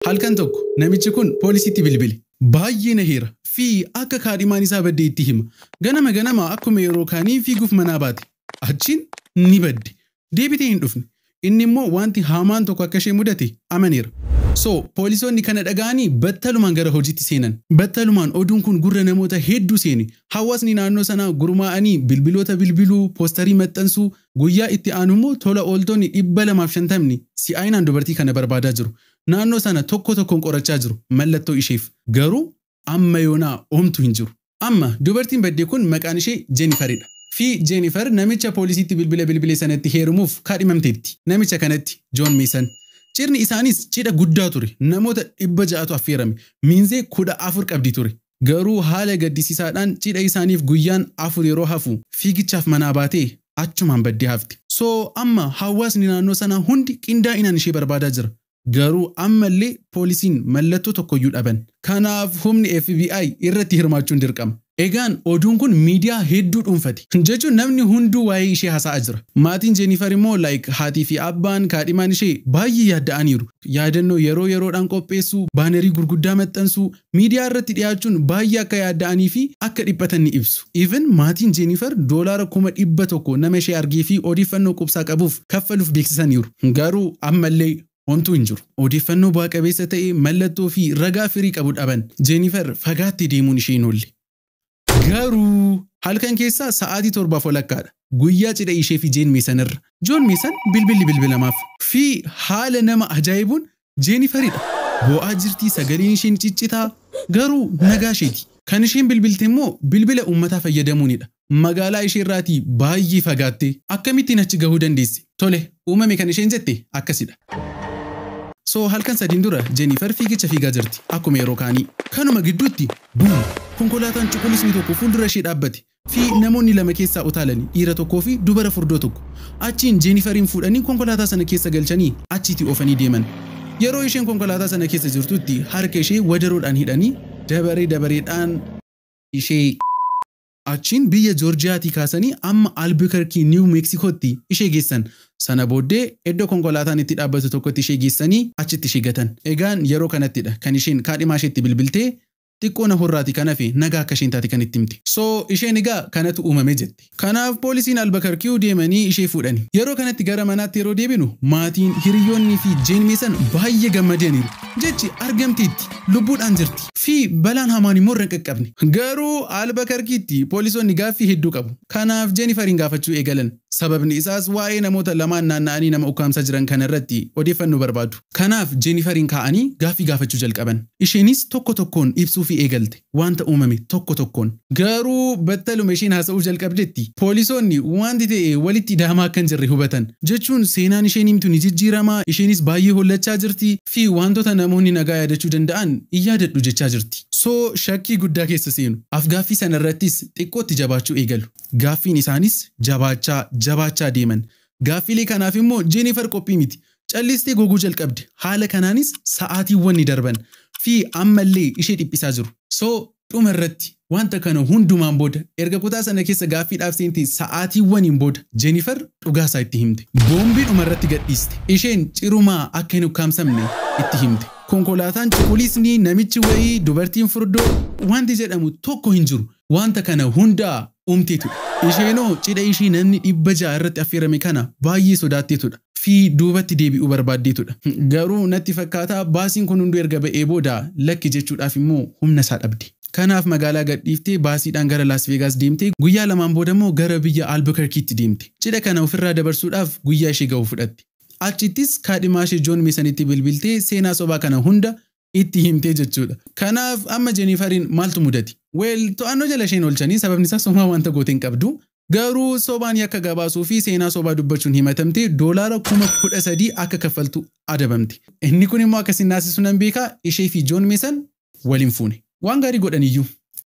Halkan tokko namichi kun poolisiitti bilbile. Baay'ee naheera fi akka kaadhimaan isaa badde itti hima. Ganama ganama akkuma yeroo kaanii fiiguuf manaa baate. Achiin ni badde. Deebitee hin dhufne. Inni immoo wanti hamaan tokko akka ishee mudate amaneera. So poolisoonni kana dhaga'anii battalumaan gara hojiitti seenan. Battalumaan oduun kun gurra namoota hedduu seene. Hawaasni naannoo sanaa gurmaa'anii bilbiloota bilbiluu, poostarii maxxansuu, guyyaa itti aanu immoo tola ooltonni 250 si'aayinaan dubartii kana barbaadaa jiru. Naannoo sana tokko tokkoon qorachaa jiru mallattoo isheef. Garuu amma yoonaa omtu hin jiru. Amma dubartiin baddee kun maqaan ishee Jenifaridha. Fi Jennifer namicha poolisiitti bilbila bilbile sanatti heerumuuf kaadhimamteetti. Namicha kanatti John Mason. Cirni isaanis cidha guddaa ture. Namoota 600tu affeerame. Miinzee 14 qabdi ture. Garuu haala gaddisiisaadhaan cidha isaaniif guyyaan 4 yeroo hafu fiigichaaf manaa baatee achumaan baddee hafti. So amma hawaasni naannoo sanaa hundi qindaa'inaan ishee barbaadaa jira. Garuu ammallee poolisiin mallattoo tokkoyyuu dhaban. Kanaaf humni FBI irratti hirmaachuun dirqama. Egaan oduun kun miidiyaa hedduu dhuunfate. Jechuun namni hunduu waa'ee ishee haasa'aa jira. Maatiin Jennifer immoo like haatii fi abbaan kaadhimaan ishee baay'ee yaadda'aniiru. Yaadannoo yeroo yeroodhaan qopheessuu, baanerii gurguddaa maxxansuu, miidiyaa irratti dhiyaachuun baay'ee akka yaadda'anii fi akka dhiphatan ni ibsu. Even maatiin Jennifer $100,000 nama ishee argee fi odeeffannoo qubsaa qabuuf kaffaluuf beeksisaniiru. Garuu ammallee homtuu hin jiru. Odeeffannoo bu'aa qabeessa ta'e mallattoo fi ragaa firii qabu dhaban. Jennifer fagaattee deemuun ishee hin oolle. Garuu halkan keessaa sa'aatii 7:30dha. Guyyaa cidha ishee fi Jeen Mason irra. John Mason bilbilli bilbilamaaf fi haala nama ajaa'ibuun Jenniferidha. Boo'aa jirti, sagaleen isheen ciccitaa, garuu nagaa isheeti. Kan isheen bilbilte immoo bilbila uummataa fayyadamuunidha. Magaalaa ishee irraatii baay'ee fagaattee akkamittiin achi gahuu dandeessi? Tole, uumame kan isheen jette akkasidha. So halkan sadiin dura Jennifer fiigicha fiigaa jirti akkuma yeroo kaanii. Kanuma gidduutti buum! Konkolaataan cuquliisni tokko fuuldura ishee dhaabbate fi namoonni lama keessaa utaalanii dhiira tokkoo fi dubara furdoo tokko. Achiin Jenniferiin fuudhanii konkolaataa sana keessa galchanii achiitii oofanii deeman. Yeroo isheen konkolaataa sana keessa jirtutti harka ishee wadaroodhaan hidhanii dabaree dabareedhaan ishee achiin biyya Joorjiyaatii kaasanii amma Albuquerque New Mexicotti ishee geessan. Sana booddee iddoo konkolaataan itti dhaabbatu tokkotti ishee geessanii achitti ishee gatan. Egaan yeroo kanattidha kan isheen kaadhimaa isheetti bilbiltee xiqqoo na horraati kan hafe nagaa akka isheen taate kan itti himte. So isheen egaa kanatu uumame jette. Kanaaf poolisiin Albuquerque deemanii ishee fuudhani. Yeroo kanatti gara manaatti yeroo deebinu maatiin, hiriyoonni fi Jeen Mason baay'ee gammadaniiru. Jechi argamteetti, lubbuudhaan jirti fi balaan hamaan immoo irra hin qaqqabne. Garuu Albuquerquetti poolisoonni gaaffii hedduu qabu. Kanaaf Jenniferiin gaafachuu eegalan. Sababni isaas waa'ee namoota lamaan naanna'anii nama ukkaamsaa jiran kana irratti odeeffannoo barbaadu. Kanaaf Jenniferiin kaa'anii gaaffii gaafachuu jalqaban. Isheenis tokko tokkoon ibsuu fi eegalte wanta uumame tokko tokkoon. Garuu battaluma isheen haasa'uu jalqabdetti poolisoonni wanti ta'e walitti ida'amaa akka hin jirre hubatan. Jechuun seenaan isheen himtu ni jijjiiramaa, isheenis baay'ee hollachaa jirti fi wantoota namoonni nagaa yaadachuu danda'an hin yaadadhu jechaa jirti. So shakkii guddaa keessa seenu. Afgaaffii sana irrattis xiqqootti jabaachuu eegalu. Gaaffiin isaanis jabaachaa jabaachaa deeman. Gaaffiilee kanaaf immoo Jennifer qophii miti. Callistee goguu jalqabde. Haala kanaanis sa'aatiiwwan ni darban fi ammallee ishee dhiphisaa jiru. So dhuma irratti wanta kana hundumaan booda erga kutaa sana keessa gaaffiidhaaf seente sa'aatiiwwaniin booda Jennifer dhugaasaa itti himte. Boombii dhuma irratti gadhiiste. Isheen cirumaa akka hin ukkaamsamne itti himte. Konkolaataan cuquliisni, namichi wayii, dubartiin furdoo wanti jedhamu tokko hin jiru. Wanta kana hundaa uumteetudha. Isheenoo cidha ishee namni 600 irratti affeerame kana baay'ee sodaatteetudha. Fi duubatti deebi'uu barbaaddeetudha. Garuu natti fakkaataa baasiin kun hunduu erga ba'ee booda lakki jechuudhaaf immoo humna isaa dhabde. Kanaaf magaalaa gadhiiftee baasiidhaan gara Las Vegas deemtee guyyaa lamaan booda immoo gara biyya Albuquerquetti deemte. Cidha kana ofirraa dabarsuudhaaf guyyaa ishee ga'u fudhatte. Achittis kaadhimaa ishee John Masonitti bilbiltee seenaa sobaa kana hunda itti himtee jechuudha. Kanaaf amma Jenniferiin maaltu mudate? Well, to'annoo jala isheen oolchanii sababni isaas homaa wanta goote hin qabdu. Garuu sobaan yakka gabaasuu fi seenaa sobaa dubbachuun himatamtee $13,000 akka kaffaltu adabamte. Inni kun immoo akka sin naasisu nan beekaa, ishee fi John Mason waliin fuune. Waan gaarii godhaniyyuu.